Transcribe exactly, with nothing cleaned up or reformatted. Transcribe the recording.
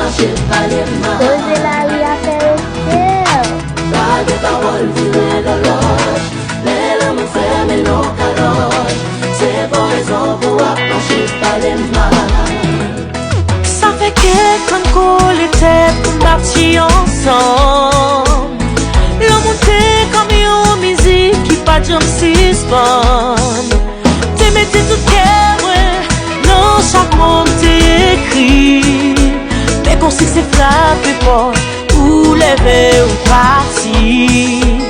Koze lari a fè efè. Pa gen pawòl vire lòlòj, men lanmou fèmen nan kalòj. Se bon rezon pou w ap mache pale mal. Sa fè kèk tan n kole tèt pou n bati ansanm. Lanmou te kòm yon mizik ki pa t janm sispann. Te mete tout kè mwen nan chak mo m te ekri. Men konsi se frape pòt ou leve ou pati.